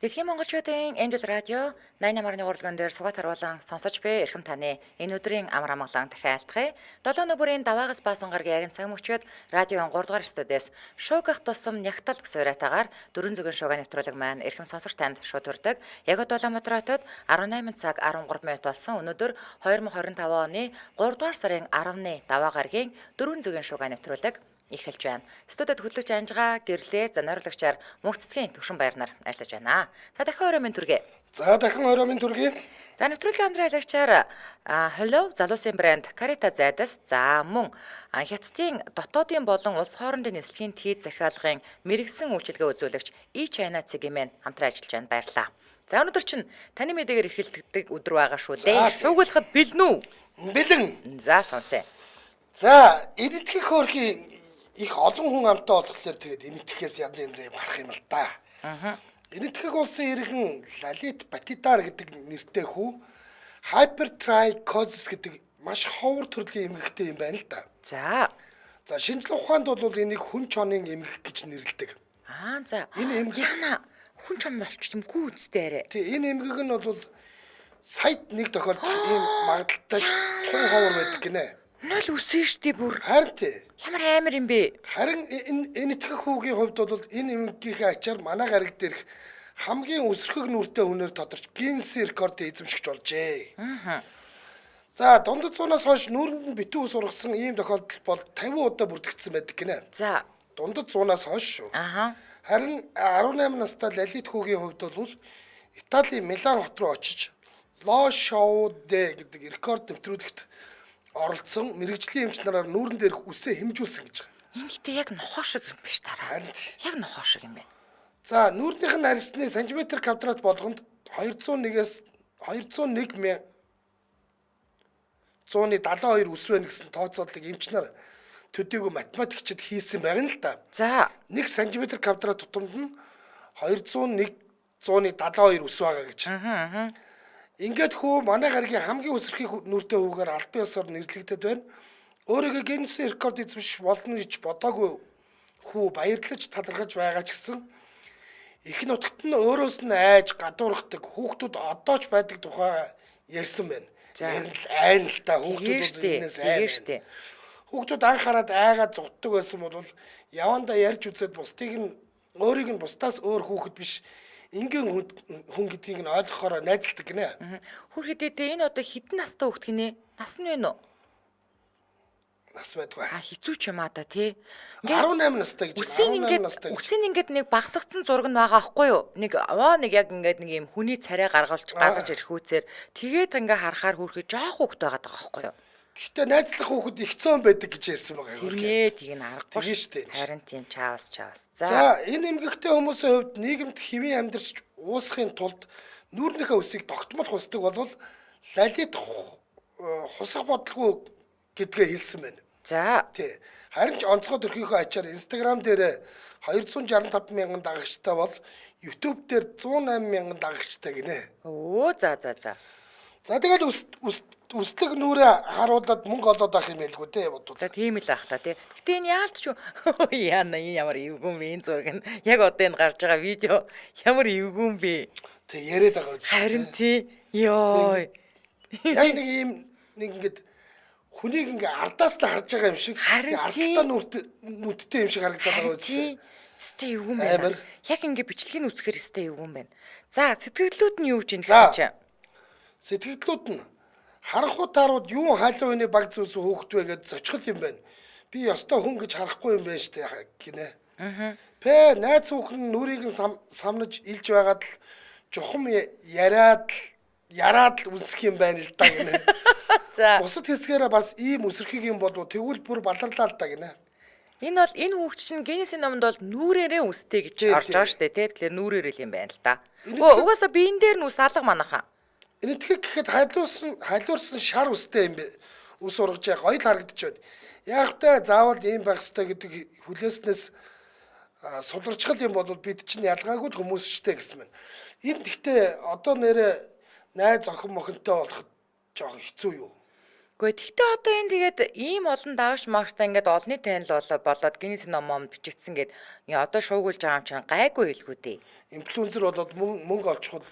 Дэлхийн монголчуудын MDL радио 88.3 урлаган дээр сугат харуулan сонсож буй эрхэм таны энэ өдрийн амар амгалан дахин айлтгая. 7 нүбүрийн даваагаас баасан гарагийн яг цаг мөчид радиогийн 3 дугаар студиэс шуугах тусам нягтал гэсэн уриатаагаар дөрвөн зүгэн шууган нэвтрүүлэг маань эрхэм сонсогч танд шууд хүрдэг. Яг одоо Улаанбаатар хотод 18 цаг 13 минут болсон. Өнөөдөр 2025 оны 3 дугаар сарын 10-ны даваа гарагийн дөрвөн зүгэн шууган нэвтрүүлэг эхэлж байна. Студид хөтлөгч Анжгаа гэрлээ занааруулагчаар мөнх цэцгийн төвшин баярнаар ажиллаж байна. За дахин орой минь төргий. За дахин орой минь төргий. За нэвтрүүлгийн хамтран ажиллагчаар Hello залуусын брэнд Карита зайдас за мөн Хятадын дотоодын болон улс хоорондын нислэгийн тийз захиалгын мэрэгсэн үйлчилгээ үзүүлэгч E-China цэгийн хамтран ажиллаж байна. Баярлалаа. За өнөөдөр чинь таны мэдээгээр эхэлдэг өдөр байгаа шүү дээ. Шуугуулахад бэлэн үү? Бэлэн. За сонсъё. За энэтхэг хөөрхийн их олон хүн амтай болохоор тэгээд энэтхгээс янз янз юм гарах юм л да. Аа. Энэтхэг улсын иргэн Лалит Батидар гэдэг нэртэй хүү hypertrichosis гэдэг маш ховор төрлийн эмгэгтэй юм байна л да. За. За шинжлэх ухаанд бол энийг хүн чонын эмгэг гэж нэрлэдэг. Аа за. Энэ эмгэг яна хүн чон болчих юмгүй үстэй арай. Тий, энэ эмгэг нь бол саяд нэг тохиолдох ийм магадлалтай ч тун ховор байдаг гинэ. Нол үсэн штий бүр. Харин тий. Ямар амар юм бэ? Харин энэ энэтхэг хүүгийн хувьд бол энэ эмгэгийнхээ ачаар манай гариг дээрх хамгийн өсөрхөг нүртэй хүнээр тодорч Гиннес рекордыг эзэмшигч болжээ. Аа. За дундад зуунаас хойш нүүрэнд нь битүү ус ургасан ийм тохиолдол бол 50 удаа бүрдэгдсэн байдаг гинэ. За дундад зуунаас хойш шүү. Аа. Харин 18 настай Лалит хүүгийн хувьд бол Италийн Милан хот руу очиж Ло Шоу Дэ гэдэг рекорд нэвтрүүлэгт оролцсон мэрэгжлийн эмч нараар нүүрэн дээрх үсээ хэмжүүлсэн гэж байгаа. Эмэгтэй яг нохоо шиг юм биш тараа. Яг нохоо шиг юм байна. За нүүрнийх нь арьсны сантиметр квадрат болгонд 201-ээс 201 172 үс байна гэсэн тооцооллыг эмч нар төдийгүй математикчид хийсэн байна л да. За 1 сантиметр квадрат тутамд нь 201 172 үс байгаа гэж. Аа. Ингээд хүү манай гаригийн хамгийн өсөрхий нүртэй хүүгээр албан ёсоор нэрлэгдээд байна. Өөрийгөө Гиннесийн рекорд эзэмших болно гэж бодоогүй хүү баярлаж талархаж байгаа ч гэсэн их нутагт нь өөрөөс нь айж гадуурхдаг хүүхдүүд одоо ч байдаг тухай ярьсан байна. За айн л та хүүхдүүд бол энэс айн. Хүүхдүүд анх хараад айгаад зугтдаг байсан бол явандаа ярьж үзээд бусдыг нь өөрийг нь бусдаас өөр хүүхэд биш энгийн хүн гэдгийг нь ойлгохоор найзалдаг гинэ. Хүүхэд энэ одоо хэдэн настай хүүхэд гинэ? Нас нь вэ нөө? Нас байдгүй. А хэцүү ч юм аа та тий. 18 настай гэж. 18 настай. Үсийн ингээд нэг багсгцсан зураг нь байгаа аахгүй юу? Нэг овоо нэг яг ингээд нэг юм хүний царай гаргаж ирэх үүсээр тэгээд ингээ харахаар хөөрхий жоох хүүхэд байгаа даа аахгүй юу? Гэхдээ найзлах хүүхэд их цөөн байдаг гэж ярьсан байгаа юм. Тэрнээ тийг нь аргагүй шүү дээ. Харин тийм чаавас чаавас. За энэ эмгэгтэй хүмүүсийн хувьд нийгэмд хэвийн амьдарч уусахын тулд нүүрнийхээ үсийг тогтмол хусдаг бол Лалит хусах бодлого гэдгээ хэлсэн байна. За. Тий. Харин ч онцгой төрхийнхөө ачаар Instagram дээр 265 мянган дагагчтай бол YouTube дээр 108 мянган дагагчтай гинэ. Өө за за за. За тэгээд үслэг нүрээ харуулад мөнгө олоод авах юм байлгүй те бодвол. За тийм л ах та тий. Гэтэ энэ яалт ч яана энэ ямар эвгүй юм бэ энэ зураг нь. Яг одоо энэ гарч байгаа видео ямар эвгүй юм бэ? Тэг яриад байгаа үст. Харин тий. Йой. Яг нэг ийм нэг ингээд хүнийг ингээ ардаас нь харж байгаа юм шиг. Ардтаа нүдтэй юм шиг харагдаад байгаа үст. Өстэй эвгүй юм байна. Яг ингээ бичлэгийг үзэхээр өстэй эвгүй юм байна. За сэтгэлдлүүд нь юу гэж юм гэсэн чинь. Сэтгэлдлүүд нь харанхуй таарууд юун Халлоуины баг зүүсэн хүүхэд вэ гэж зочхол юм байна. Би ёстой хүн гэж харахгүй юм байна штэ гинэ. Аа. Пэ найз хүүхэн нүрийг нь самнаж илж байгаад л жухам яриад л үнсэх юм байна л да гинэ. За. Бусад хэсгээрээ бас ийм өсөрхийг юм болов тэгвэл бүр баларлаа л да гинэ. Энэ бол энэ хүүхд чинь Гиннесийн номонд бол нүрээрээ үстэй гэж орж байгаа штэ тий. Тэгэхээр нүрээрээ л юм байна л да. Үгүй угаасаа биен дээр нь ус алга манайхаа. Энэтхэг гэхэд халиурсан шар үстэй юм бэ. Ус ургаж гоё л харагдаж байна. Яг тэ заавал ийм байх ёстой гэдэг хүлээснээс суларчхал юм бол бид чинь ялгаагүй л хүмүүс штэ гэсэн байна. Энэ гэхдээ одоо нэрээ найз охин мохинтой болоход жоох хэцүү юу? Гэхдээ тэгтээ одоо энэ тэгээд ийм олон дагагч магчтай ингээд олонний танил болоод Гиннес ном момд бичигдсэн гээд одоо шуугуулж байгаа юм чинь гайгүй хэлгүү дээ. Инфлюенсер болоод мөнгө олчихвол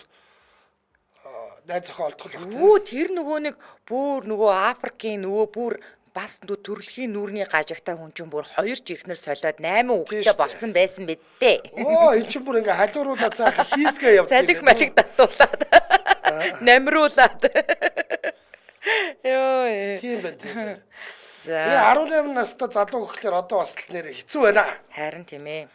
найз зохион олдох л байх. Үү тэр нөгөө нэг бүр нөгөө Африкийн нөгөө бүр бас төрөлхийн нүүрний гажигтай хүн чинь бүр 2 жихнэр солиод 8 хүүхэдтэй болцсон байсан мэд дээ. Оо эн чинь бүр ингээ халиуруулаад заах хийсгээ явдаг. Салхи малиг татуулаад намруулаад. Йоо. Тийм байна, тийм байна. За. Тэгээ 18 настай залуу гэхлээр одоо бас л нэр хэцүү байна. Харин тийм ээ.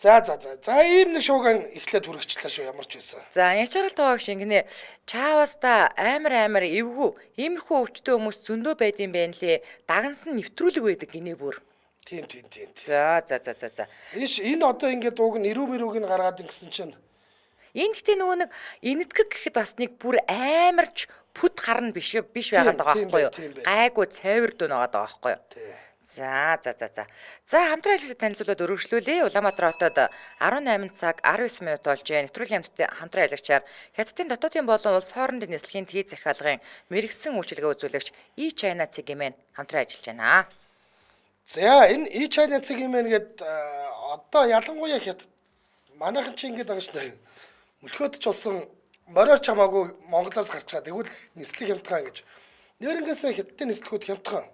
За. За ийм нэг шууган эхлээд хүргэчлээ шүү ямар ч байсан. За ячаарл тугаагш ингэнэ чааваста амар эвгүй иймэрхүү өвчтөе хүмүүс зөндөө байдсан байх лээ. Дагнсан нэвтрүүлэг байдаг гинэ бүр. Тийм. За. Энэ одоо ингээд дууг нь ирүү мэрүүг нь гаргаад ингэсэн чинь энэ гэхдээ нөгөө нэг энэтхэг гэхэд бас нэг бүр амарч пүд харна биш байгаад байгаа байхгүй юу? Гайгүй цайвар дүүн байгаа байхгүй юу? За. За хамтран ажиллагчид танилцуулаад өргөжлүүлье. Улаанбаатар хотод 18 цаг 19 минут болж байна. Нэвтрүүлгийн хамтран ажиллагчаар Хятадын дотоодын болон улс хоорондын нислэгийн тгий захиалгын мэргэсэн үйлчилгээ үзүүлэгч E-China цэг-мэн хамтран ажиллаж байна. За энэ E-China цэг-мэн гээд одоо ялангуяа Хятад манайхан чи ингэж байгаа шүү дээ. Мөлхөөд ч болсон мориор ч хамаагүй Монголоос гарчгаа тэгвэл нислэг хямдхан гэж. Нэрнгээсээ Хятадын нислэгүүд хямдхан.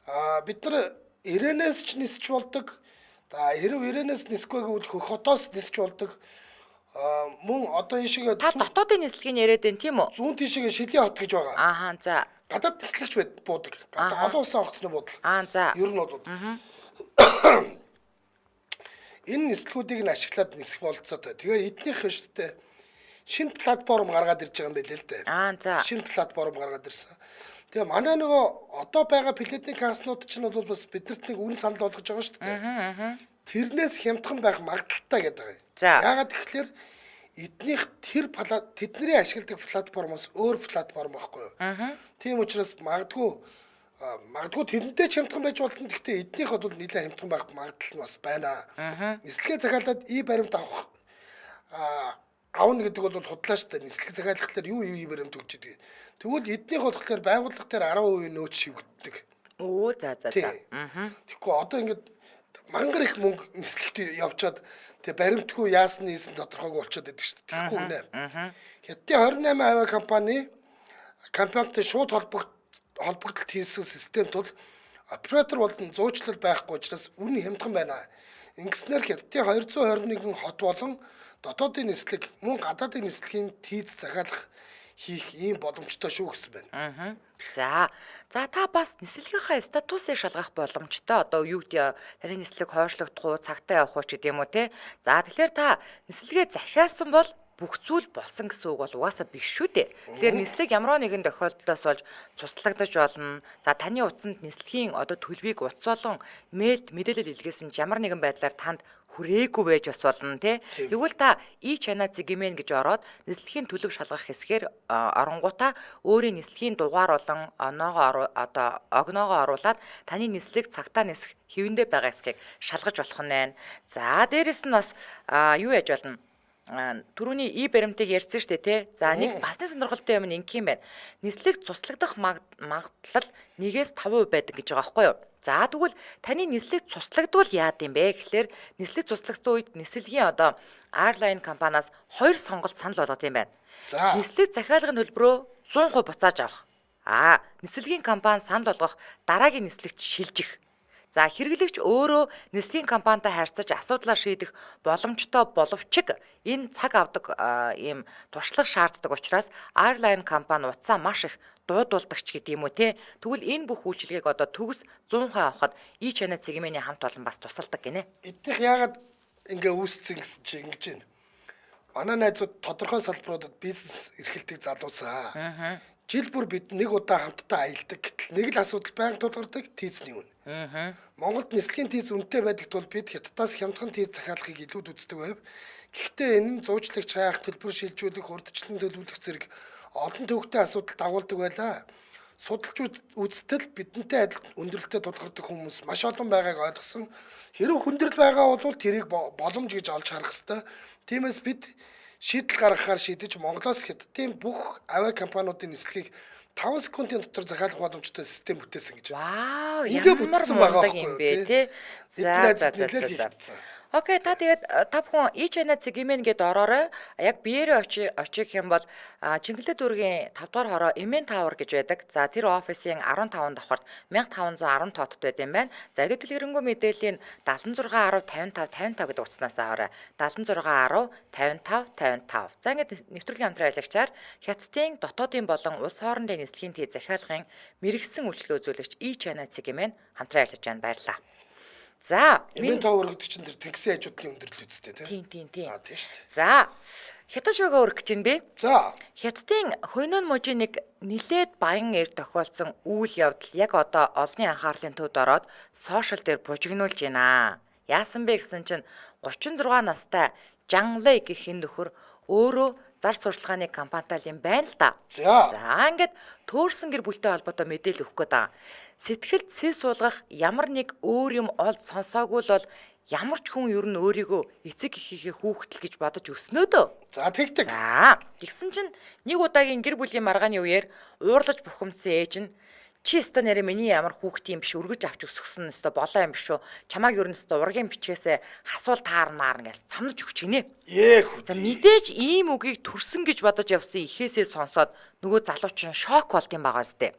Аа бид нар Ирэнээс ч нисч болдог. За хэрв Ирэнээс нисэхгүй гэвэл хөх хотоос нисч болдог. Аа мөн одоо ийшээ та дотоодын нислэгийг яриад байна тийм үү? Зүүн тийшээ Шилийн хот гэж байгаа. Ааха за. Гадаад нислэгч байд буудаг. Гадаад олон улсын онгоцны буудал. Аа за. Ер нь бол. Энэ нислэгүүдийг нь ашиглаад нисэх болцоотой. Тэгээ эднийх шүү дээ. Шинэ платформ гаргаад ирж байгаа юм билээ л дээ. Аа за. Шинэ платформ гаргаад ирсэн. Тэгээ манай нөгөө одоо байгаа платийн каснууд чинь бол бас биднэрт нэг үн санал болгож байгаа шүү дээ. Тэрнээс хямдхан байх магадлалтай гэдэг юм. Яагаад гэвэл эднийх тэр тэдний ашигладаг платформоос өөр платформ байхгүй юу? Тийм учраас магадгүй тэрнтэй ч хямдхан байж болно. Гэхдээ эднийх бол нэлээд хямдхан байх магадлал нь бас байна. Нислэгээ захиалаад и баримт авах авна гэдэг бол худлаа шүү дээ. Нислэг захиалгахлаар юу и баримт өгч идэг. Тэгвэл эднийх болохоор байгууллага дээр 10% нөөц шивгддэг. Өө за. Тэгэхгүй одоо ингээд мангар их мөнгө нислэгт явчаад тэгээ баримтгүй яасан нийсэн тодорхойгүй болчиход идэг шүү дээ. Тэгэхгүй гинэ. Хятадын 28 авиа компани компанитай шууд холбогдолт хийсэн систем тул оператор болон зуучлал байхгүй учраас үн хямдхан байна. Ингэснээр Хятадын 221 хот болон дотоодын нислэг мөн гадаадын нислэгийн тийз захиалга хийх ийм боломжтой шүү гэсэн байна. За та бас нислэгийнхаа статусыг шалгах боломжтой. Одоо юу гэдэг таны нислэг хойшлогдох уу, цагтаа явах уу ч гэдэг юм уу те. За тэгэхээр та нислэгээ захиалсан бол бүх зүйл болсон гэсэн үг бол угаасаа биш шүү дээ. Тэгэхээр нислэг ямар нэгэн тохиолдлоос болж цуслагдаж болно. За таны утсанд нислэгийн одоо төлөвийг утас болон мэйлд мэдээлэл илгээсэн ч ямар нэгэн байдлаар танд хүрээгүй байж бас болно тий. Тэгвэл та E-China цэг-мэн гэж ороод нислэгийн төлөв шалгах хэсгээр оронгуудаа өөрийн нислэгийн дугаар болон оноогоо одоо огноогоо оруулаад таны нислэг цагтаа нисэх хэвэндээ байгаа хэсгийг шалгаж болох нь байна. За дээрэс нь бас юу яаж болно? Түрүүний и баримтыг ярьсан шүү дээ тий. За нэг бас нэг сонирхолтой юм нь ингэх юм байна. Нислэг цуслагдах магадлал 1-5% байдаг гэж байгаа байхгүй юу? За тэгвэл таны нислэг цуслагдвал яад юм бэ гэхлээр нислэг цуслагдсан үед нислэгийн одоо airline компаниас 2 сонголт санал болгох юм байна. За. Нислэг захиалгын төлбөрөө 100% буцааж авах. Нислэгийн компани санал болгох дараагийн нислэгт шилжих. За хэрэглэгч өөрөө нислэгийн компанитай харьцаж асуудлаа шийдэх боломжтой боловч энэ цаг авдаг ийм туршлага шаарддаг учраас airline компани утсаа маш их дуудуулдаг ч гэдэг юм уу те. Тэгвэл энэ бүх үйлчилгээг одоо төгс 100% авахад E-China цэг-мний хамт олон бас тусалдаг гинэ. Эднийх яагаад ингээ үүссэн гэсэн чи ингэж байна. Манай найзууд тодорхой салбаруудад бизнес эрхэлдэг залуусаа. Жил бүр бид нэг удаа хамтдаа аялдаг. Гэтэл нэг л асуудал байнга тулгардаг тийзний үн. Монголд нислэгийн тийз үнэтэй байдаг тул бид Хятадаас хямдхан тийз захиалгахыг илүүд үздэг байв. Гэхдээ энэ нь зуучлагч хайх, төлбөр шилжүүлэх, урьдчилан төлөвлөх зэрэг олон төвөгтэй асуудал дагуулдаг байлаа. Судалж үзтэл бидэнтэй адил хүндрэлтэй тулгардаг хүмүүс маш олон байгааг ойлгосон. Хэрв хүндрэл байгаа бол тэрийг боломж гэж олж харах ёстой. Тиймээс бид шийдэл гаргахаар шийдэж Монголоос Хятадын бүх авиа компаниудын нислэгийг 5 секундын дотор захиалах боломжтой систем бүтээсэн гэж. Вау, Ингээ ямар бүтсэн байгаа мундаг байхгүй юм юу, бэ тий? те. Тэдний За за найзууд за нэлээд за. За. хийгдсэн. Окей, та тэгээд та бүхэн E-China цэг MN гээд ороорой. Яг биеэрээ очих юм бол Чингэлээ дүүргийн 5 дугаар хороо MN Tower гэж байдаг. За тэр офисын 15 давхарт 1510 тоотод байд юм байна. За илүү дэлгэрэнгүй мэдээллийн 76 10 55 55 гэдэг утаснаас аваарай. 76 10 55 55. За ингээд нэвтрүүлгийн хамтран ажиллагчаар Хятадын дотоодын болон улс хоорондын нислэгийн тий захиалгын мэргэсэн үйлчилгээ үзүүлэгч E-China цэг MN хамтран ажиллаж байна. Баярлалаа. За, MN Tower гэдэг чинь тэр тэнгисийн хажуудлын өндөрлөл үсттэй тий. Тийм тийм тийм. Аа тийм шүү дээ. За, хятад шуугаа өргөх гэж байна би. За. Хятадын Хөнөн мужийн нэг нилээд баян эр тохиолдсон үйл явдал яг одоо олонний анхаарлын төвд ороод сошиал дээр бужигнуулж байна. Яасан бэ гэсэн чинь 36 настай Жан Лэй гэх энэ нөхөр өөрөө зар сурталчилгааны компанитай юм байна л да. За. За ингээд төөрсөн гэр бүлтэй холбоотой мэдээлэл өгөх гээд байгаа. Сэтгэлд сэв суулгах ямар нэг өөр юм олд сонсоогүй л бол ямар ч хүн ер нь өөрийгөө эцэг эхийнхээ хүүхдэл гэж бодож өснөө дөө. За тэгдэг. За тэгсэн чинь нэг удаагийн гэр бүлийн маргааны үеэр уурлаж бухимдсан ээж нь чи өстө нэрээ миний ямар хүүхд юм биш өргөж авч өсгсөн өстө болоо юм биш үү? Чамааг ер нь өстө ургийн бичгээсээ асуул таарна маарна гэж самнаж өгч гинэ. Ээх За үү. мэдээж ийм үгийг төрсөн гэж бодож явсан ихээсээ сонсоод нөгөө залуу чинь шок болд юм байгаа сте.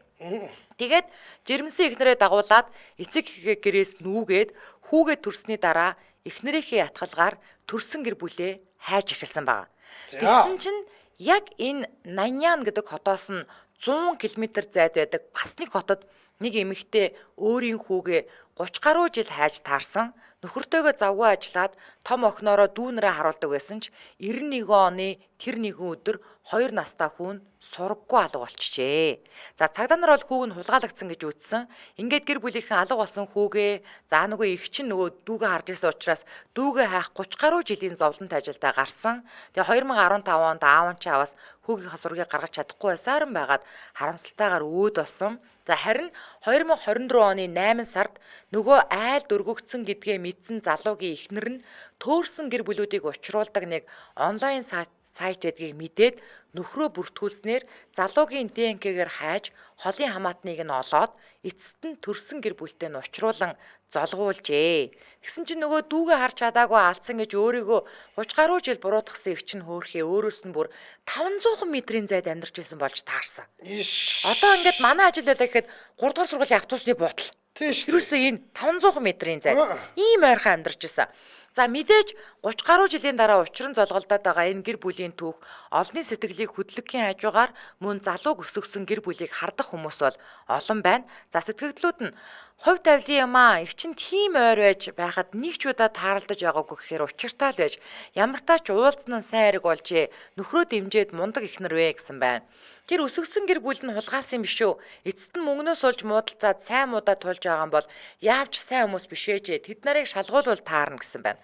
Тэгээд жирэмсэн эхнэрээ дагуулад эцэг эхээ гэрээс нүүгээд хүүгээ төрсний дараа эхнэрийнхээ ятгалгаар төрсөн гэр бүлээ хайж эхэлсэн байгаа. За. Тэгсэн чинь яг энэ Наньян гэдэг хотоос нь 100 км зайд байдаг бас нэг хотод нэг эмэгтэй өөрийн хүүгээ 30 гаруй жил хайж таарсан. Нөхөртөөгөө завгүй ажиллаад том охиноороо дүүнрээ харуулдаг байсан ч 91 оны тэр нэгэн өдөр 2 настай хүүн сургаггүй алга болчихжээ. За цагдаа нар бол хүүг нь хулгайлагдсан гэж үзсэн. Ингээд гэр бүлийнхэн алга болсон хүүгээ за нөгөө их чинь нөгөө дүүгээ харж ирсэн учраас дүүгээ хайх 30 гаруй жилийн зовлонтой ажилдаа гарсан. Тэгээ 2015 онд аав нь чаваас хүүгийнхаа сургийг гаргаж чадахгүй байсаар нь байгаад харамсалтайгаар өөд болсон. За харин 2024 оны 8 сард нөгөө айлд өргөгдсөн гэдгээ мэдсэн залуугийн эхнэр нь төөрсөн гэр бүлүүдийг учруулдаг нэг онлайн сайт байдгийг мэдээд нөхрөө бүртгүүлснээр залуугийн ДНК-гээр хайж холын хамаатныг нь олоод эцэст нь төрсөн гэр бүлтэй нь учруулан золгуулжээ. Тэгсэн чинь нөгөө дүүгээ харж чадаагүй алдсан гэж өөрийгөө 30 гаруй жил буруутгасан их чинь хөөрхий өөрөөс нь бүр 500 метрийн зайд амьдарч байсан болж таарсан. Иш. Одоо ингээд манай ажил байлаа гэхэд 3 дугаар сургуулийн автобусны буудал. Тийм шүү. Ерөөсөө энэ 500 метрийн зайд Аа. ийм ойрхон амьдарч байсан. За мэдээж 30 гаруй жилийн дараа учран золголдоод байгаа энэ гэр бүлийн түүх олонний сэтгэлийг хөдлөгийн хажуугаар мөн залууг өсгөсөн гэр бүлийг хардах хүмүүс бол олон байна. За сэтгэгдлүүд нь хувь тавилын юм аа их чинь тийм ойр байж байхад нэг ч удаа тааралдаж байгаагүй гэхээр учиртай л байж ямар тач уулзсан нь сайн хэрэг болжээ нөхрөө дэмжиж мундаг ихнэр вэ гэсэн байна. Тэр өсгөсөн гэр бүл нь хулгайлсан юм биш үү? Эцэст нь мөнгнөөс олж муудалцаад сайн муудаа тулж байгаа юм бол яавч сайн хүмүүс биш ээжээ. Тэд нарыг шалгуулвал таарна гэсэн байна.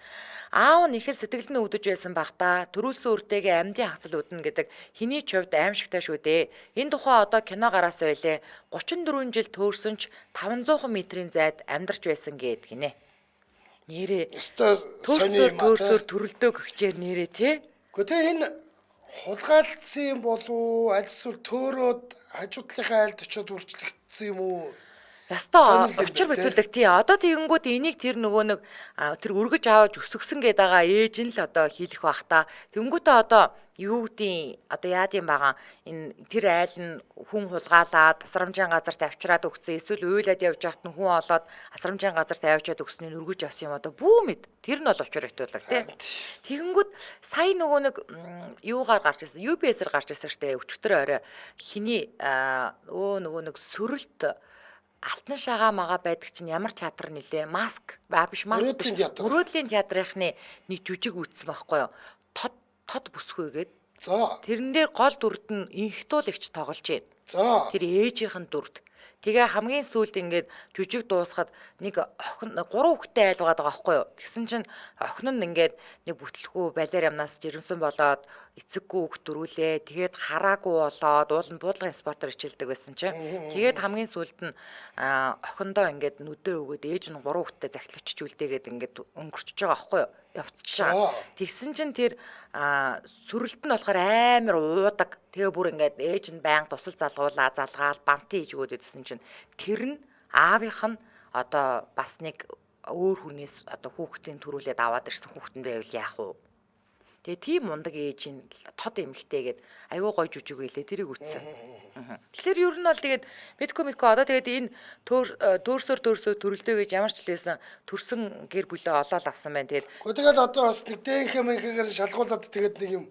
Аав нь их л сэтгэл нь өвдөж байсан бах та. Төрүүлсэн үртэйгээ амьдын хагцал үднэ гэдэг хэний ч хувьд аимшигтай шүү дээ. Энэ тухай одоо кино гараасаа байлээ. 34 жил төөрсөн ч 500 метрийн зайд амьдарч байсан гээд гинэ. Нэрээ Өстой сони төөрсөөр юм аа. төөрсөөр төрөлдөө гихчээр нэрээ те. Гэхдээ тэ энэ хулгайлцсан юм болов уу? Аль эсвэл төөрөөд хажуудлынхаа айлд очиод үрчлэгдсэн юм уу? Ястаа Сонирхол юм учир байна, тий. бүтүүлэг тий. Одоо тэгэнгүүт энийг тэр нөгөө нэг тэр өргөж аваад өсгсөн гээд байгаа ээж нь л одоо хийлэх бах та. Тэгэнгүүтээ одоо юу гэдیں одоо яад юм байгаа энэ тэр айл нь хүн хулгаалаад тасрамжийн газар тавьчраад өгсөн эсвэл уйлаад явж байхад нь хүн олоод асрамжийн газар тавьчаад өгсөнийг өргөж авсан юм одоо бүү мэд. Тэр нь бол учир бүтүүлэг тий. Тэгэнгүүт сая нөгөө нэг юугаар гарч ирсэн UPS-ээр гарч ирсэн штэ өчигдөр орой хиний өө нөгөө нэг сөрөлт Алтан шагаа мага байдаг чинь ямар театр нилээ? Маск ба биш маск биш. Мөрөөдлийн театр. Мөрөөдлийн театрынхны нэг жүжиг үүссэн байхгүй юу? Тод тод бүсгүйгээд За. тэрэн дээр гол дүрд нь инхтуулагч тоглож байна. За. Тэр ээжийнх нь дүрд. Тэгээ хамгийн сүүлд ингээд жүжиг дуусахад нэг охин гурван хүүхэдтэй айл байгаа байхгүй юу? Тэгсэн чинь охин нь ингээд нэг бүтлэхүү балер ямнаас жирэмсэн болоод эцэггүй хүүхд дөрүүлээ. Тэгээд хараагүй болоод уул нь буудлын спортоор хичээлдэг байсан чинь. Тэгээд хамгийн сүүлд нь охиндоо ингээд нүдээ өгөөд ээж нь гурван хүүхэдтэй захилагчч үлдээгээд ингээд өнгөрчөж байгаа байхгүй юу? Явцчих байгаа. Тэгсэн чинь тэр сүрэлт нь болохоор амар уудаг. Тэгээ бүр ингээд ээж нь байнга тусал залгуулдаг. шалгуулаа, залгаал, бантын хийж өгөөд байсан чинь тэр нь аавынх нь одоо бас нэг өөр хүнээс одоо хүүхдийн төрүүлээд аваад ирсэн хүүхэд нь байвал яах вэ? Тэгээ тийм мундаг ээжийн тод эмэгтэйгээд айгүй гой жүжиг байлээ, тэрийг үтсэн. Тэгэхээр ер нь бол тэгээд мэдгүй одоо тэгээд энэ төөрсөөр төрөлдөө гэж ямар ч хэлсэн төрсөн гэр бүлээ олоол авсан байна. Тэгээд тэгэл одоо бас нэг дэнхэ мэнхэгээр шалгуулад тэгээд нэг юм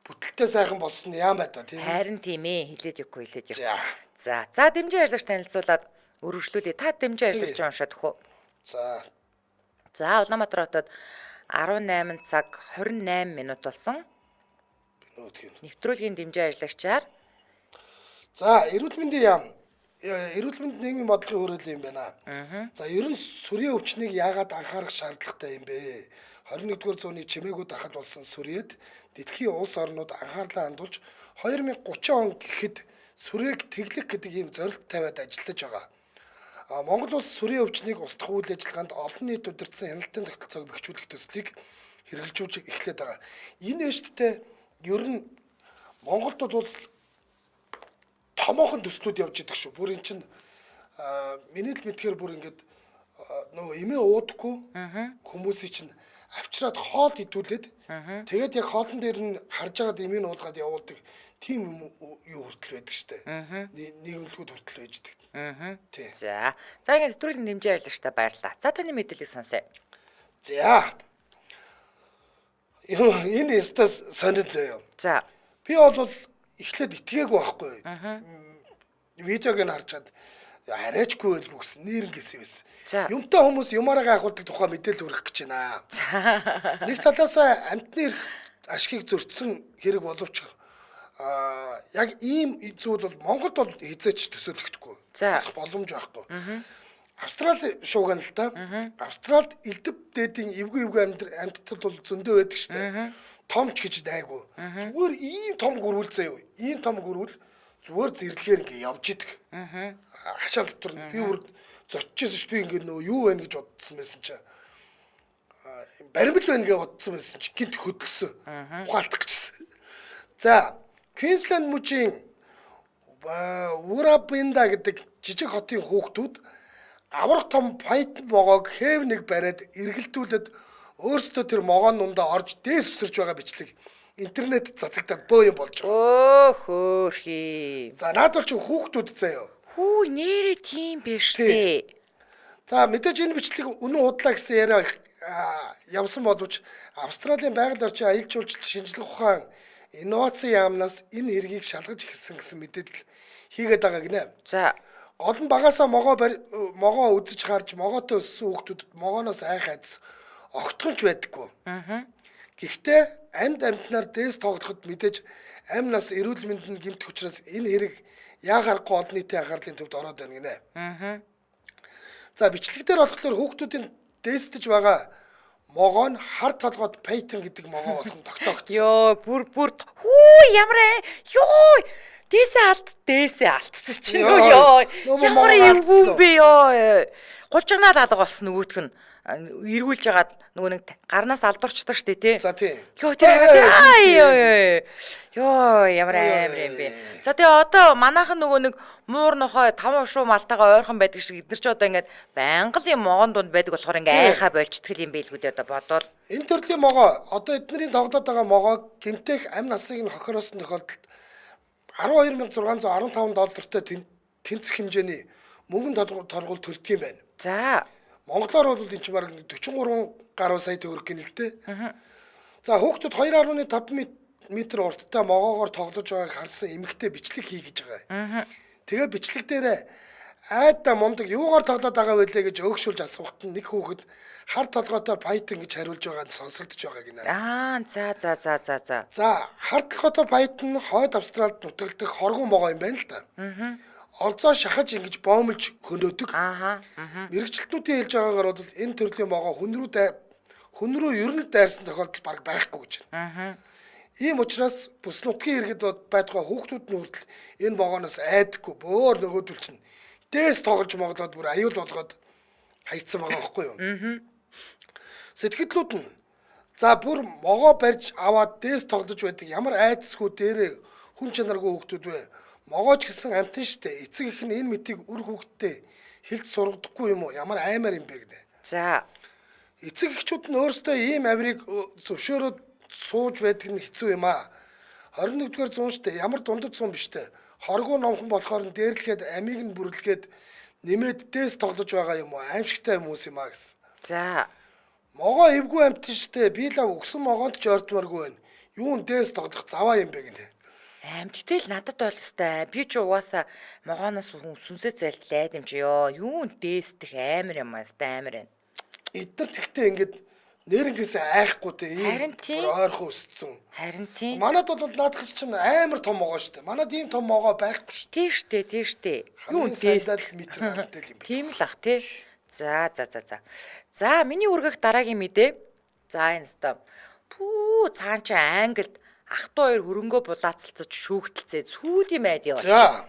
бүтэлтэй сайхан болсон яам бай та тийм. Харин тийм хилээд явахгүй хилээд явах. За за дэмжин ажиллагч танилцуулаад өргөжлүүлээ. Та дэмжин ажиллагч уншаад өгөө. За. За Улаанбаатар хотод 18 цаг 28 минут болсон. Нэвтрүүлгийн дэмжин ажиллагчаар. За, эрүүл мэндийн яам, эрүүл мэнд нийгмийн бодлогын хүрээлэн юм байна. За, ер нь сүрийн өвчнийг яагаад анхаарах шаардлагатай юм бэ? 21-р зууны чимээгүй дахал болсон сүрээд дэлхийн улс орнууд анхаарлаа хандуулж 2030 он гэхэд сүрээг тэглэх гэдэг ийм зорилт тавиад ажиллаж байгаа. Монгол улс сүрийн өвчнийг устгах үйл ажиллагаанд олон нийт удирдсан хяналтын тогтолцоог бэхжүүлэх төслийг хэрэгжүүлж эхлээд байгаа. Энэ эшттэй ер нь Монголд бол томоохон төслүүд явж идэг шүү. Бүр эн чинь миний л мэдхээр бүр ингээд нөгөө эмээ уудаггүй хүмүүсийн чинь авчираад хоол идүүлээд тэгээд яг хоолн дээр нь харж байгаад эмээ уулгаад явуулдаг тийм юм юу хүртэл байдаг штэ. Нийгэмлэгүүд хүртэл байждаг. Тий. За. За ингээд нэвтрүүлгийн дэмжин ажиллагчдаа баярлалаа. За таны мэдээллийг сонсъё. За. Энэ ястаас сонин заяа. За. Би бол эхлээд итгээгүй байхгүй. Видеог нь харж чад арайчгүй байлгүй гэсэн нэрнгэс байсан. Юмтай хүмүүс юмараа гайхуулдаг тухай мэдээлэл хүргэх гэж байна. Нэг талаас амтны эрх ашгийг зөрчсөн хэрэг боловч яг ийм зүйл бол Монголд бол хизээч төсөөлөгдөхгүй. Боломж байхгүй. Австрали шууган л та. Австралид элдв дээдийн эвгүй амьтдал бол зөндөө байдаг штэ. Томч гэж дайггүй. Зүгээр ийм том гөрүүл заяа. Ийм том гөрүүл зүгээр зэрлэгээр ингээ явж идэг. Хашаа дотор нь би бүр зоччихсон ш би ингээ нөө юу байна гэж бодсон байсан чи баримл байна гэж бодсон байсан чи гинт хөдөлсөн. Ухаалтах гэжсэн. За, Квинсленд мужийн Урабинда гэдэг жижиг хотын хүүхдүүд аврах том пайтон могоог хэв нэг бариад эргэлдүүлээд өөрсдөө тэр могоон дундаа орж дээс үсэрч байгаа бичлэг интернет цацагдаад бөө юм болж байгаа. Өө хөөрхий. За наад бол чи хүүхдүүд заяа. Хүү нэрээ тийм биш дээ. За мэдээж энэ бичлэг үнэн худлаа гэсэн яриа явсан боловч Австралийн байгаль орчин аялал жуулчлал шинжлэх ухаан инновацийн яамнаас энэ хэргийг шалгаж эхэлсэн гэсэн мэдээлэл хийгээд байгаа гинэ. За гол нь багасаа могоо үзэж харж могоотой өссөн хүүхдүүдэд могооноос айх айдас огтхонч байдаггүй. Гэхдээ амьд амьтнаар дээс тоглоход мэдээж амь нас эрүүл мэнд нь гэмтэх учраас энэ хэрэг яагарахгүй олон нийтийн анхаарлын төвд ороод байна гинэ. За бичлэг дээр болохоор хүүхдүүдийн дээстэж байгаа могоо нь хар толгойд пайтон гэдэг могоо болгон тогтоогдсон. Йоо бүр хүү ямар ёо дээсээ алдсан чинь ёо ямар эвгүй юм бэ ёо. Гулжигнаад алга болсон нөгөөх нь эргүүлж хагаад нөгөө нэг гарнаас алдуурчдаг штэ тий. За тий. Йоо тэр хараад аа ёо ямар амар юм бэ. За тэгээ одоо манайхан нөгөө нэг муур нохой таван ушуу малтайгаа ойрхон байдаг шиг эднэр ч одоо ингээд байнга л юм могоон дунд байдаг болохоор ингээ айхаа болчтгол юм байлгүй дээ одоо бодвол. Энэ төрлийн могоо одоо эднэрийн тоглоод байгаа могоог гэмтэх амь насыг нь хохироосон тохиолдолд 12615 доллартай тэнцэх хэмжээний мөнгөн торгуул төлдөг юм байна. За Монголоор бол энэ чинь бараг 43 гаруй сая төгрөг гинэ л дээ. За хүүхдүүд 2.5 метр урттай могоогоор тоглож байгааг харсан эмэгтэй бичлэг хий гэж байгаа. Тэгээ бичлэг дээрээ айдаа мундаг юугаар тоглоод байгаа вэ гэж өөгшүүлж асуухад нь нэг хүүхэд хар толгойтой пайтон гэж хариулж байгаа нь сонсогдож байгаа гинэ. Аа за за за за за. За хар толгойтой пайтон хойд Австралид нутагладаг хоргон могоо юм байна л да. Олзоо шахаж ингэж боомлж хөнөөдөг. Мэргэжилтнүүдийн хэлж байгаагаар бол энэ төрлийн могоо хүн рүү ер нь дайрсан тохиолдол бараг байхгүй гэж байна. Ийм учраас бүс нутгийн иргэд байдгаа хүүхдүүд нь хүртэл энэ могооноос айдаггүй. Бөөр нөгөөдөл чинь дээс тоглож моглоод бүр аюул болгоод хайцсан байгаа байхгүй юу? Сэтгэлдлүүд нь за бүр могоо барьж аваад дээс тоглож байдаг ямар айдасгүй дээрээ хүн чанаргүй хүүхдүүд вэ? Могооч гэсэн амтэн штэ. Эцэг эх нь энэ мэтийг үр хүүхэдтэй хэлж сургадаггүй юм уу? Ямар аймаар юм бэ гинэ. За. Эцэг эхчүүд нь өөрсдөө ийм авирыг зөвшөөрөөд сууж байдаг нь хэцүү юм аа. 21-р зуун штэ. Ямар дундад зуун биш штэ. Хоргоо номхон болохоор нь дээрлэхэд амийг нь бүрлэхэд нэмээд дээс тоглож байгаа юм уу? Аимшигтай хүмүүс юм аа гэсэн. За. Могоо эвгүй амтэн штэ. Би л өгсөн могоонд ч ойртмооргүй байна. Юун дээс тоглох заваа юм бэ гинэ. Аим гэтэл надад бол өстой. Би ч угаасаа могооноос сүнсээ зайлтлаад юм чи ёо. Юун дээсдэх амар юм аа өстой амар байна. Эдгээр тэгтээ ингээд нэрнгээсээ айхгүй те ийм ойрхон өссөн. Харин тийм. Манад бол наадах чинь амар том могоо штэ. Манад ийм том могоо байхгүй штэ. Тийм штэ, тийм штэ. Юун дээс метр гартай юм бэ? Тийм л ах тий. За за за за. За миний үргэх дараагийн мэдээ. За энэ өстой. Пүү цаан чи Англид ах トゥ хоёр хөрөнгөө булаацалцаж шүүгдэлцээ сүүлийн майд явуулчих.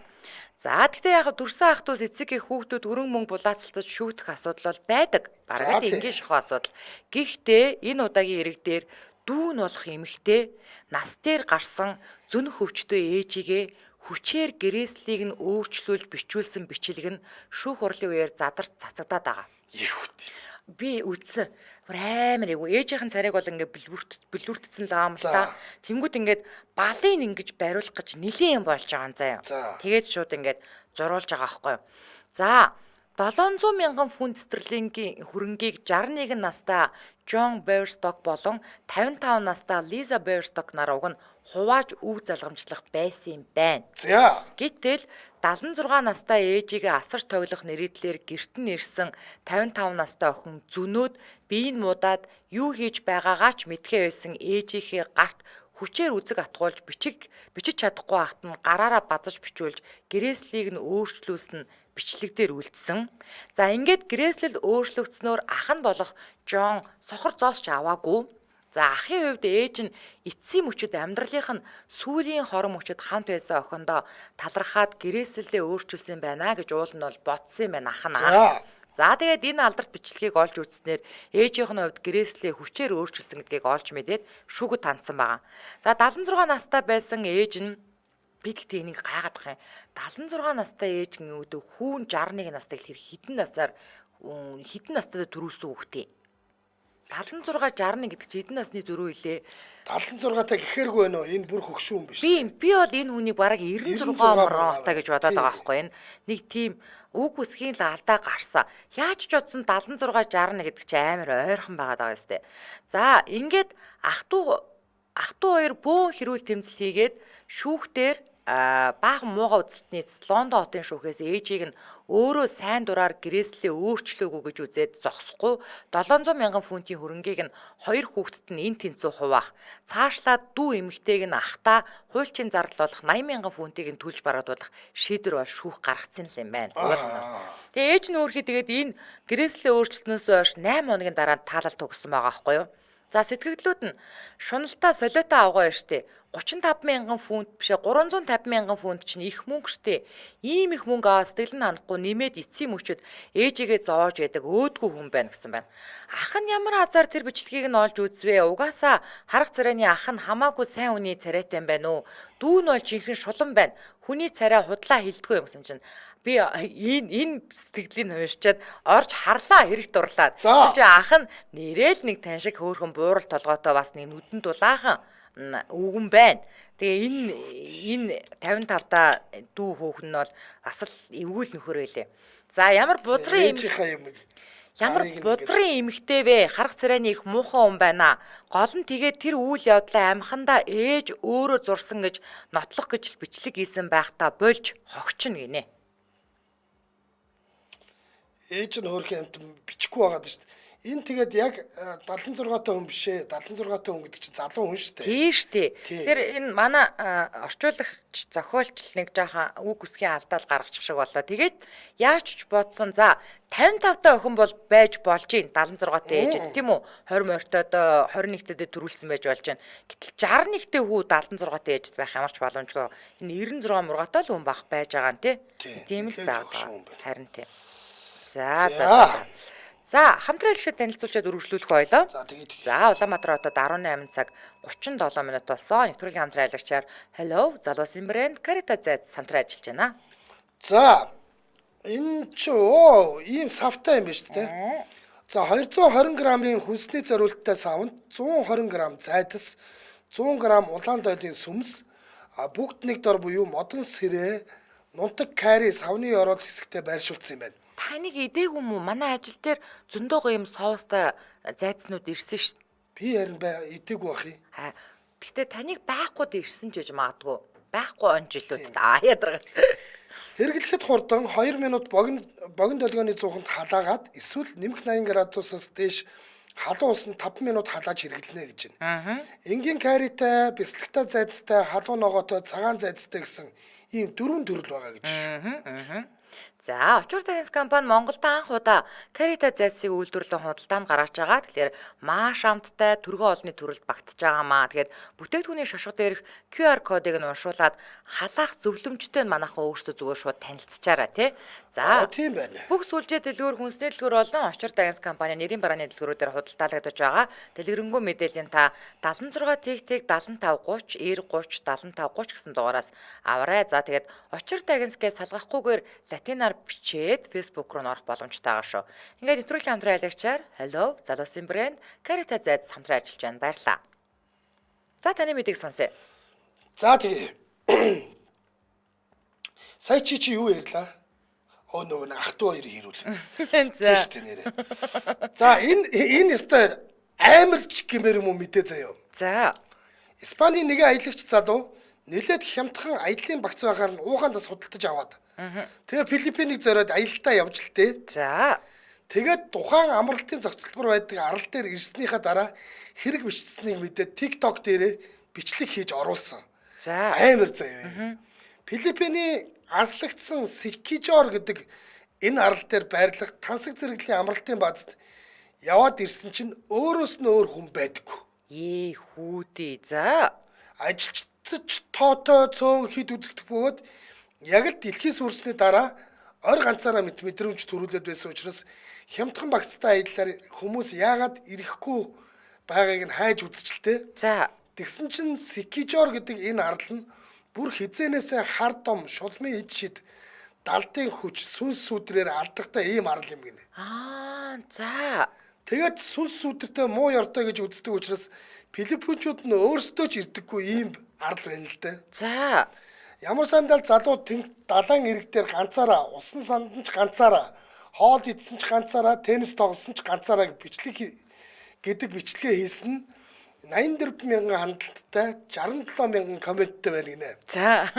За тэгтээ яг төрсэн ах дүүс эцэг их хүүхдүүд хөрөнгө мөнгө булаацалтаж шүүгдэх асуудал бол байдаг. Бараг л энгийн шахуу асуудал. Гэхдээ энэ удаагийн хэрэг дээр дүүн болох эмэгтэй нас дээр гарсан зөнөх өвчтөй ээжигээ хүчээр гэрээслийг нь өөрчлүүлж бичүүлсэн бичлэг нь шүүх хурлын үеэр задарч цацагдаад байгаа. Их үт. Би үтсэн. Бүр амар эвгүй. Ээжийнхэн царайг бол ингээ бэлүртсэн л байгаа юм л та. Тэнгүүд ингээд балыг ингэж бариулах гэж нэлийн юм болж байгаа юм заяа. Тэгээд шууд ингээд зуруулж байгаа аахгүй юу. За 700 мянган фунт стерлингийн хөрөнгийг 61 настай Джон Берсток болон 55 настай Лиза Берсток нар уг нь хувааж өв залгамжлах байсан юм байна. За. Гэтэл 76 настай ээжигээ асар тоглох нэрийдлэр гэрт нь ирсэн 55 настай охин зөнөөд биеийг муудаад юу хийж байгаагаа ч мэдхээ байсан ээжийнхээ гарт хүчээр үзэг атгуулж бичиж чадахгүй ахт нь гараараа базаж бичүүлж гэрээслийг нь өөрчлүүлсэн бичлэг дээр үлдсэн. За ингээд гэрээслэл өөрчлөгдснөөр ах нь болох Джон сохор зоос ч аваагүй. За ахын хувьд ээж нь эцсийн мөчөд амьдралынх нь сүүлийн хорон мөчөд хамт байсан охиндоо талархаад гэрээслэлээ өөрчилсөн байна гэж уул нь бол бодсон юм байна ах нь. За тэгээд энэ алдарт бичлэгийг олж үзснээр ээжийнх нь хувьд гэрээслээ хүчээр өөрчилсөн гэдгийг олж мэдээд шүүгэд хандсан байгаа. За 76 настай байсан ээж нь би тэгтээ энийг гайхаад байгаа юм. 76 настай ээж гинүүдээ хүүн 61 настай гэхэр хідэн насаар хідэн настай төрүүлсэн хүүхдээ. 76 61 гэдэг чинь хэдэн насны зөрүү илээ? 76 та гэхэргүй байна уу? Энэ бүр хөгшүүн юм биш. Би бол энэ хүнийг бараг 96 моргоотой гэж бодоод байгаа байхгүй энэ. Нэг тийм үг үсгийн л алдаа гарсан. Яаж ч бодсон 76 61 гэдэг чинь амар ойрхон байгаад байгаа юм сте. За ингээд ах トゥ хоёр бөөн хэрүүл тэмцэл хийгээд шүүхтэр баахан мууга үзэлтний эцэст Лондон хотын шүүхээс ээжийг нь өөрөө сайн дураар гэрээслээ өөрчлөөгүй гэж үзээд зогсохгүй 700 мянган фунтын хөрөнгийг нь хоёр хүүхдэд нь эн тэнцүү хуваах, цаашлаад дүү эмэгтэйг нь ахтаа хуульчийн зардал болох 80 мянган фунтыг нь төлж барагдуулах шийдвэр бол шүүх гаргацсан л юм байна. Тэгээ ээж нь өөрхий тэгээд энэ гэрээслээ өөрчлснөөс хойш 8 хоногийн дараа таалал төгссөн байгаа байхгүй юу? За сэтгэгдлүүд нь шуналтаа солиотой авгаа штэ 35 мянган фунт бишээ 350 мянган фунт чинь их мөнгө штэ. Ийм их мөнгө аваад сэтгэл нь ханахгүй нэмээд эцсийн мөчөд ээжигээ зовоож яадаг өөдгүү хүн байна гэсэн байна. Ах нь ямар азар тэр бичлэгийг нь олж үзвэ? Угаасаа харах царайны ах нь хамаагүй сайн хүний царайтай юм байна уу? Дүү нь бол жинхэнэ шулан байна. Хүний царай худлаа хилдэггүй юм гэсэн чинь би энэ сэтгэгдлийг уншичаад орж харлаа хэрэг дурлаад. Тэр чинь ах нь нэрэл нэг тань шиг хөөхөн буурал толгойтой бас нэг нүдэн дулаахан өвгөн байна. Тэгээ энэ 55 та дүү хөөхн нь бол бас л эвгүүл нөхөр байлээ. За ямар бузрын эмэгтэй вэ? Харах царайны их муухан хүн байна. Гол нь тэгээд тэр үйл явдлаа амхандаа ээж өөрөө зурсан гэж нотлох гэж бичлэг хийсэн байхдаа болж хогчно гинэ. Ээж нь хөөрхөн амт бичихгүй байгаад шүү дээ. Энэ тэгээд яг 76 та хүн биш ээ. 76 та хүн гэдэг чинь залуу хүн шүү дээ. Тийм шүү дээ. Тэгэхээр энэ манай орчуулагч зохиолч нэг жаахан үг үсгийн алдаал гаргачих шиг боллоо. Тэгээд яаж ч бодсон. За 55 та охин бол байж болж гин 76 та ээжэд тийм үү? 20 морьтойд 21 тэд төрүүлсэн байж болж гин. Гэтэл 61 тэ хүү 76 та ээжэд байх ямар ч боломжгүй. Энэ 96 мургатай л хүн бах байж байгаа нь тий. Тийм л байгаа. Харин тий. За за за. За, хамтран ажиллагчид танилцуулчаад үргэлжлүүлэх байлаа. За тэгээд За, Улаанбаатар хотод 18 цаг 37 минут болсон. Нэвтрүүлгийн хамтран ажиллагчаар Hello залуусын брэнд Карита Зайц хамтран ажиллаж байна. За энэ чи оо ийм савтай юм байна шүү дээ. За 220 грамын хүнсний зориулттай савнд 120 грам зайдас, 100 грам улаан дойлын сүмс, бүгд нэг дор буюу модон сэрээ, нунтаг карри савны ороод хэсэгтээ байршуулсан юм байна. Таныг идээгүй юм уу? Манай ажил дээр зөндөө гоё юм соустай зайцнууд ирсэн шүү. Би харин бай идээгүй бах юм. Гэхдээ таныг байхгүй дээр ирсэн ч гэж магадгүй. Байхгүй он жилүүд аа ядарга. Хэрэглэхэд хурдан 2 минут богино долгионы зууханд халаагаад эсвэл нэмэх 80 градусаас дээш халуун усанд 5 минут халааж хэрэглэнэ гэж байна. Энгийн карритай, бяцлагтай зайцтай, халуун ногоотой, цагаан зайцтай гэсэн ийм дөрвөн төрөл байгаа гэж шүү. За, Очвар Тагинс компани Монголд анх удаа Карита зайцыг үйлдвэрлэн худалдаанд гаргаж байгаа. Тэгэхээр маш амттай түргэн олонний төрөлд багтж байгаа маа. Тэгээд бүтээгдэхүүний шошго дээрх QR кодыг нь уншуулад халаах зөвлөмжтэй нь манайхан өөрсдөө зүгээр шууд танилцчаарай тий. За, тийм байна. Бүх сүлжээ дэлгүүр, хүнсний дэлгүүр болон Очвар Тагинс компани нэрийн барааны дэлгүүрүүдээр худалдаалагдаж байгаа. Дэлгэрэнгүй мэдээллийн та 76 тэг тэг 75 30 90 30 75 30 гэсэн дугаараас аваарай. За, тэгээд Очвар Тагинс гэж салгахгүйгээр латинаар бичээд Facebook руу орох боломжтой байгаа шүү. Ингээд нэвтрүүлгийн хамтран ажиллагчаар Hello залуусын брэнд Карита Зайц хамтран ажиллаж байна. Баярлалаа. За, таны мэдээг сонсъё. За тэгээ. Сая чи юу ярьлаа? Оо нөгөө нэг ах トゥ хоёрыг хэрүүл. За. Тийм шүү дээ нэрээ. За энэ өстой амар ч гэмээр юм уу мэдээ заяа. За. Испанийн нэгэн аялагч залуу нэлээд хямдхан аяллаа багц байгаар нь уухандас худалдаж аваад. Тэгээ Филиппинийг зориод аялалдаа явж л тээ. За. Тэгээд тухайн амралтын зохицолбор байдаг арал дээр ирснийхаа дараа хэрэг бичсэнийг мэдээд TikTok дээрээ бичлэг хийж оруулсан. За. Амар заяа. Филиппиний аслагдсан Сикижор гэдэг энэ арал дээр байрлах тансаг зэрэглэлийн амралтын баазад яваад ирсэн чинь өөрөөс нь өөр хүн байдаггүй. Ээ хүүдээ. За. Ажилчдч тоотой цөөн хид үзэгдэх бөгөөд яг л дэлхийн сүрсний дараа ор ганцаараа мэт мэдрэмж төрүүлээд байсан учраас хямдхан багцтай аяллаар хүмүүс яагаад ирэхгүй байгааг нь хайж үзчихэлтэй. За. Тэгсэн чинь Сикижор гэдэг энэ арал нь бүр хизээнээсээ хар дом, шулмын ид шид, далдын хүч, сүнс сүдрээр алдартай ийм арал юм гинэ. Аа, за. Тэгээд сүнс сүдэртэй муу ёртой гэж үздэг учраас филиппинчүүд нь өөрсдөө ч ирдэггүй ийм арал байна л дээ. За. Ямар сандал залуу тэнх далайн эрэг дээр ганцаараа, усан санд нь ч ганцаараа, хоол идсэн ч ганцаараа, теннис тоглосон ч ганцаараа бичлэг гэдэг бичлэгээ хийсэн нь 84 мянган хандлттай 67 мянган комменттэй байна гинэ. За.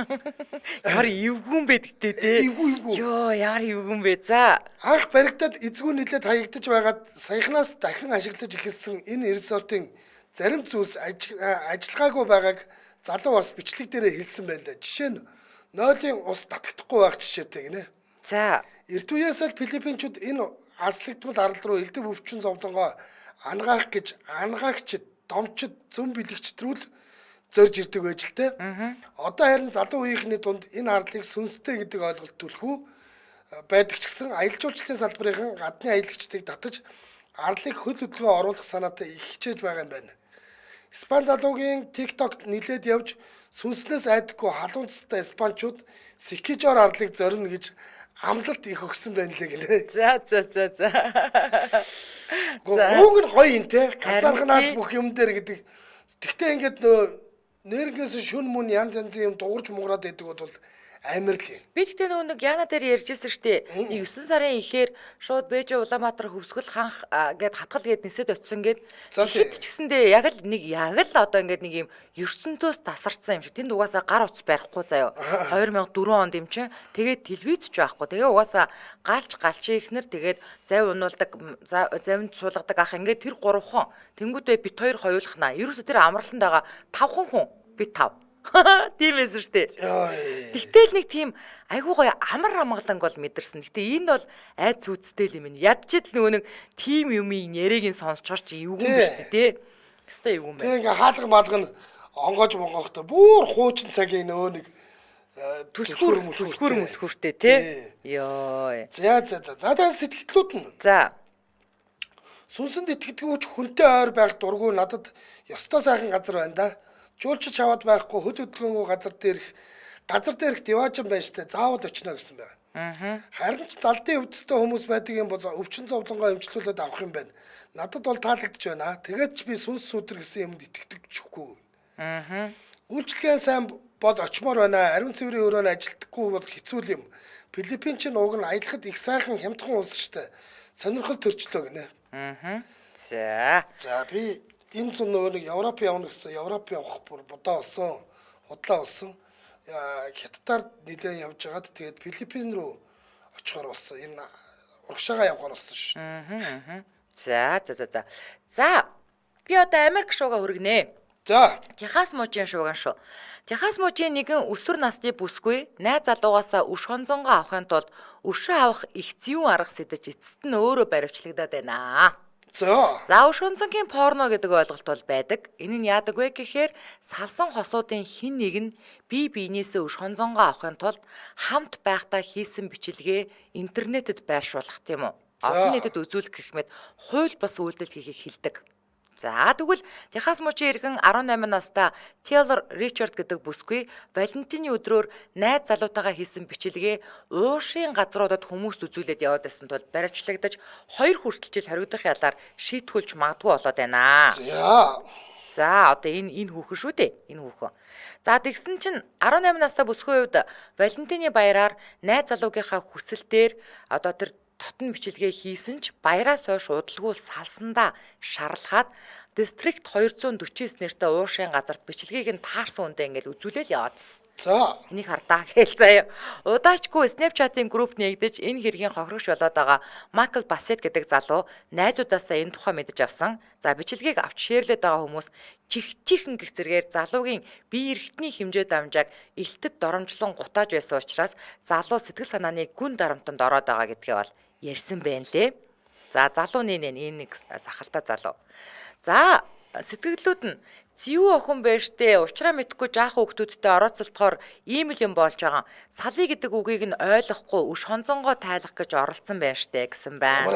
Ямар эвгүй юм бэ гэтээ те. Эвгүй. Йоо, ямар эвгүй юм бэ. За. Анх баригдаад эзгүй нэлээд хаягдаж байгаад саяхнаас дахин ашиглаж эхэлсэн энэ резортын зарим зүйлс ажиллагаагүй байгааг залуу бас бичлэг дээрээ хэлсэн байна лээ. Жишээ нь нойлын ус татагдахгүй байх жишээтэй гинэ. За. Эрт үеэс л филиппинчүүд энэ аслагдмал арал руу элдв өвчин зовлонгоо ангаах гэж ангаагчид, домчид, зөн бэлэгчд рүү л зорж ирдэг байж л тээ. Одоо харин залуу үеийнхний дунд энэ арлыг сүнстэй гэдэг ойлголт түлхүү байдаг ч гэсэн аялал жуулчлалын салбарын гадны аялагчдыг татаж арлыг хөл хөдөлгөөн оруулах санаатай их хичээж байгаа юм байна. Испани залуугийн TikTok-т нилээд явж сүнснээс айдаггүй халуун цэстэй испанчууд Сикижор арлыг зорино гэж амлалт их өгсөн байна лээ гинэ. За. Уг нь гоё юм те. Ганцаархнаад бүх юм дээр гэдэг. Тэгтээ ингээд нөө нэрнгээс шүн мөн янз янзын юм дуурж муураад байдаг бол амар л юм. Би тэгтээ нөгөө нэг Яна дээр ярьжсэн шүү дээ. Нэг 9 сарын ихээр шууд Бээжин Улаанбаатар хөвсгөл ханх гэд хатгал гэд нисэд очисон гэд. Тэгэхэд ч гэсэндээ яг л нэг яг л одоо ингээд нэг юм ертөнцөөс тасарсан юм шиг. Тэнд угаасаа гар утас барихгүй заяо. 2004 онд юм чинь. Тэгээд телевиз ч байхгүй. Тэгээ угаасаа галч галчин ихнэр тэгээд зав унуулдаг, завинд суулгадаг ах ингээд тэр гурван. Тэнгүүдээ бит хоёр хоёулахнаа. Ерөөсө тэр амралтанд байгаа 5 хүн би 5. Тийм байсан шүү дээ. Тэгтэл нэг тийм айгуу гоё амар амгаланг бол мэдэрсэн. Гэтэ энэ бол айц үдстэй л юм. Ядчид л нөгөө нэг тийм юмыг яриаг нь сонсчоор чи эвгүй юм биш үү те. Хэвээ эвгүй юм байна. Тэг ингээ хаалга маалга нь онгоож монгоохтой бүр хуучин цагийн нөгөө нэг түлхүүр мөлхүүртэй те. Йоо. За за за. За тэгээ сэтгэлдлүүд нь. За. Сүнсэнд итгэдэггүй ч хүнтэй ойр байх дургүй надад ёстой сайхан газар байна да. Жуулчид шаваад байхгүй хөл хөдөлгөөнгүй газар дээрх диваажин байна штэ. Заавал очино гэсэн байна. Харин ч залдын өвдөстэй хүмүүс байдаг юм бол өвчин зовлонгоо эмчлүүлээд авах юм байна. Надад бол таалагдж байна. Тэгээд ч би сүнс сүдэр гэсэн юмд итгэдэг ч үгүй. Үйлчлэгээ сайн бол очимоор байна. Ариун цэврийн өрөөнд ажилдаггүй бол хэцүү юм. Филиппин ч уг нь аялахад их сайхан хямдхан улс штэ. Сонирхол төрчлөө гинэ. За. За би энэ зун нөгөө нэг Европ явна гэсэн. Европ явах бүр бодоо болсон. Худлаа болсон. Хятадаар нэлээд явж байгаад тэгээд Филиппин рүү очихоор болсон. Энэ урагшаага явахаар болсон шүү. За за за за. За би одоо Америк шууга хүргэнэ. За. Техас мужийн шууган шүү. Техас мужийн нэгэн өсвөр насны бүсгүй найз залуугаасаа өш хонзонгоо авахын тулд өшөө авах их зүүн арга сэтэж эцэст нь өөрөө баривчлагдаад байна. За. За өш хонзонгийн порно гэдэг ойлголт бол байдаг. Энэ нь яадаг вэ гэхээр салсан хосуудын хин нэг нь бие биенээсээ өш хонзонгоо авахын тулд хамт байхдаа хийсэн бичлэгээ интернетэд байршуулах тийм үү? Олон нийтэд үзүүлэх гэх мэт хууль бус үйлдэл хийхийг хэлдэг. За тэгвэл Техас мужийн иргэн 18 настай Тейлор Ричард гэдэг бүсгүй Валентины өдрөөр найз залуутайгаа хийсэн бичлэгээ уушийн газруудад хүмүүст үзүүлээд яваад байсан тул баривчлагдаж 2 хүртэл жил хоригдох ялаар шийтгүүлж магадгүй болоод байна. За одоо энэ хүүхэн шүү дээ. Энэ хүүхэн. За тэгсэн чинь 18 настай бүсгүй хувьд Валентины баяраар найз залуугийнхаа хүсэлтээр одоо тэр дотн бичлэгээ хийсэн ч баяраас хойш удалгүй салсандаа шарлахад Дистрикт 249 нэртэй уушийн газарт бичлэгийг нь таарсан үндэ ингээл үзүүлээл яваадсэн. За. Энийг хардаа гээл заяа. Удаачгүй Snapchat-ын групп нэгдэж энэ хэргийн хохирогч болоод байгаа Майкл Бассет гэдэг залуу найзуудаасаа энэ тухай мэдэж авсан. За бичлэгийг авч шеэрлээд байгаа хүмүүс чихчихэн гэх зэрэгээр залуугийн бие эрхтний хэмжээ дамжааг элтэд доромжлон гутааж байсан учраас залуу сэтгэл санааны гүн дарамтанд ороод байгаа гэдгээ бол ярьсан байна лээ. За залууны нэ энэ нэг сахалтай залуу. За сэтгэлдлүүд нь зэвүү охин байж тээ уучраа мэдхгүй жаахан хүүхдүүдтэй орооцолдохоор ийм л юм болж байгаа. Салъя гэдэг үгийг нь ойлгохгүй өш хонзонгоо тайлах гэж оролцсон байж тээ гэсэн байна.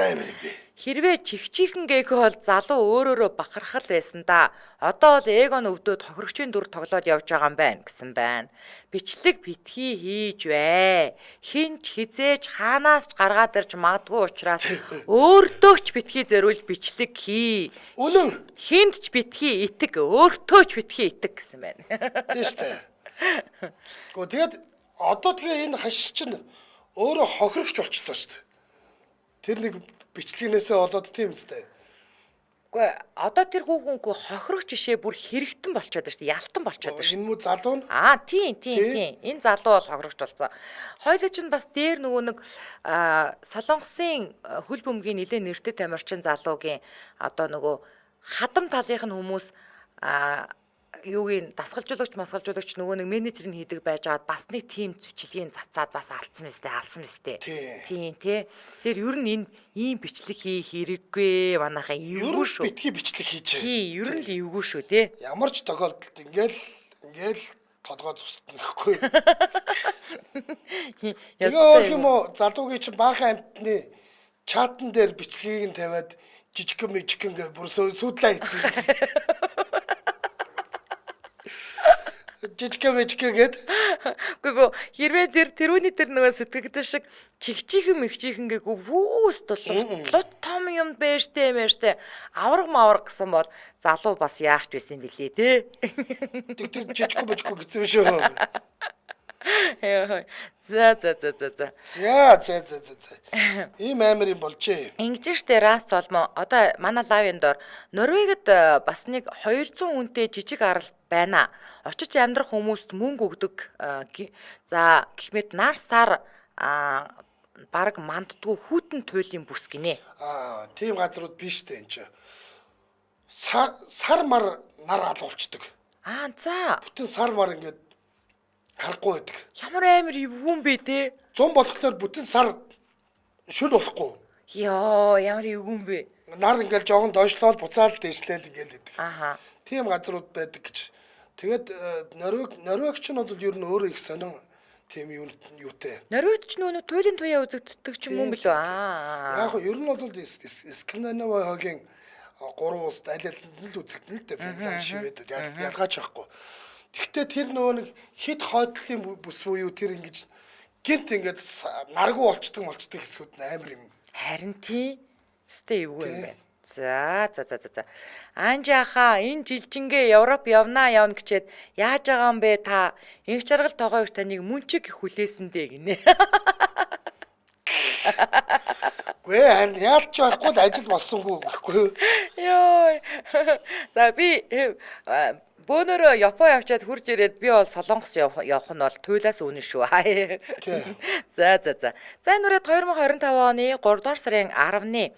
Хэрвээ чихчихэн гээх бол залуу өөрөөрөө бахархал байсан да. Одоо бол эго нь өвдөөд хохирогчийн дүр тоглоод явж байгаа юм байна гэсэн байна. Бичлэг битгий хийж бай. Хин ч хизээж хаанаас ч гаргаад ирж магадгүй учраас өөртөө ч битгий зориулж бичлэг хий. Үнэн. Хинд ч битгий итэг, өөртөө ч битгий итэг гэсэн байна. Тийм шүү дээ. Гэхдээ тэгээд одоо тэгээ энэ хашир чинь өөрөө хохирогч болчлоо шүү дээ. Тэр нэг бичлэгнээсээ болоод тийм үстэй. Үгүй одоо тэр хүүхэнгүй хохирогч бишээ бүр хэрэгтэн болчиход байна шүү дээ. Ялтан болчиход байна шүү. Энэ мүү залуу нь? Аа тийм. Энэ залуу бол хохирогч болсон. Хоёулаа чинь бас дээр нөгөө нэг Солонгосын хөл бөмбөгийн нэлээд нэртэй тамирчин залуугийн одоо нөгөө хадам талынх нь хүмүүс юугийн дасгалжуулагч масгалжуулагч нөгөө нэг менежер нь хийдэг байж байгаад бас нэг тим бичлэгийн цацаад бас алдсан мэт. Тийм тий. Тэгэхээр ер нь энэ ийм бичлэг хийх хэрэггүй манайхан эвгүй шүү. Битгий бичлэг хийж. Тий, ер нь л эвгүй шүү тий. Ямар ч тохиолдолд ингээл толгой зүстэн гэхгүй. Тэгээ өөр юм уу залуугийн чинь баахан амтны чатан дээр бичлэгийг нь тавиад жижигхэн мижигхэн гэж бүр сүүдлээ хийсэн. Жижигхэн мижигхэн гээд. Үгүй хэрвээ тэр тэрүүний тэр нөгөө сэтгэгдэл шиг чихчихэн мэгчихэн гээгүй хүүс тулуу том юм бэжтэй мэртэй авраг мавраг гэсэн бол залуу бас яах ч байсан билий те. Тэр жижигхэн мижигхэн гэсэн юм шүү. За. За. Ийм амар юм болжээ. Ингэж штэ Ранс Соломон одоо манай лавын дор Норвегид бас нэг 200 хүнтэй жижиг арал байна. Очиж амьдрах хүмүүст мөнгө өгдөг. За гэх мэт нар сар бараг манддгүй хүйтэн туйлын бүс гинэ. Аа, тийм газрууд биш штэ энэ чи. Сар мар нар алгуулцдаг. Аа, за. Бүтэн сар мар ингээд харахгүй байдаг. Ямар амар эвгүй юм бэ те? 100 болохоор бүтэн сар шүн болохгүй. Йоо, ямар эвгүй юм бэ? Нар ингээл жоохон доошлоод буцаал дээшлээл ингээл идэг. Аха. Тийм газрууд байдаг гэж. Тэгээд Норвег ч нь бол ер нь өөрөө их сонин тийм юм юутай. Норвегт ч нөө туйлын туяа үзэгддэг ч юм уу бэлүү? Аа. Яг ер нь бол Скандинавиагийн гурван улсад аль алинд нь л үзэгдэнэ л дээ. Финланд, Швед ялгаач байхгүй. Гэхдээ тэр нөгөө нэг хит хойдлын бүс буюу тэр ингэж гинт ингээд наргуу болчдөг хэсгүүд нь амар юм. Харин тийм. Өстэй эвгүй юм байна. За за за за. Анжааха энэ жилжингээ Европ явнаа явна гэчээд яаж байгаа юм бэ та? Инх жаргал тогоо их таныг мөнчиг хүлээсэн дээ гинэ. Гүй харин яалч байхгүй л ажил болсонгүй гэхгүй. Йой. За би бөөнөрөө Япон явчаад хурж ирээд би бол Солонгос явах нь бол туйлаас үнэн шүү. За за за. За энэ үрээд 2025 оны 3 дугаар сарын 10-ны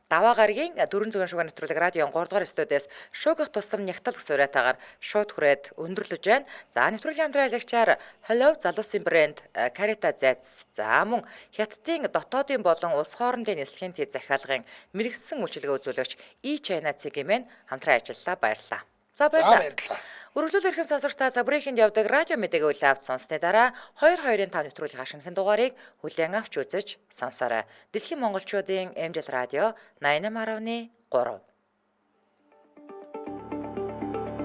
Даваа гарагийн дөрвөн зүгэн шугам нэвтрүүлэг радион 3 дугаар студиэс шүүгэх тусам нягтал гэсэн уриатаагаар шууд хүрээд өндөрлөж байна. За нэвтрүүлгийн хамтран ажиллагчаар Hello залуусын брэнд Carita Zats, за мөн Хятадын дотоодын болон улс хоорондын нислэгийн төв захиалгын мэргэссэн үйлчилгээ үзүүлэгч E-China цэгийн хамтран ажиллалаа. Баярлалаа. За баярлалаа. Үргэлжлүүл эрхэм сонсогч та Забрыхэнд явдаг радио мэдээгээ үл авч сонссны дараа 2-2-ын 5 нэвтрүүлгийн шинэхэн дугаарыг хүлээн авч үзэж сонсоорой. Дэлхийн монголчуудын MJL радио 88.3.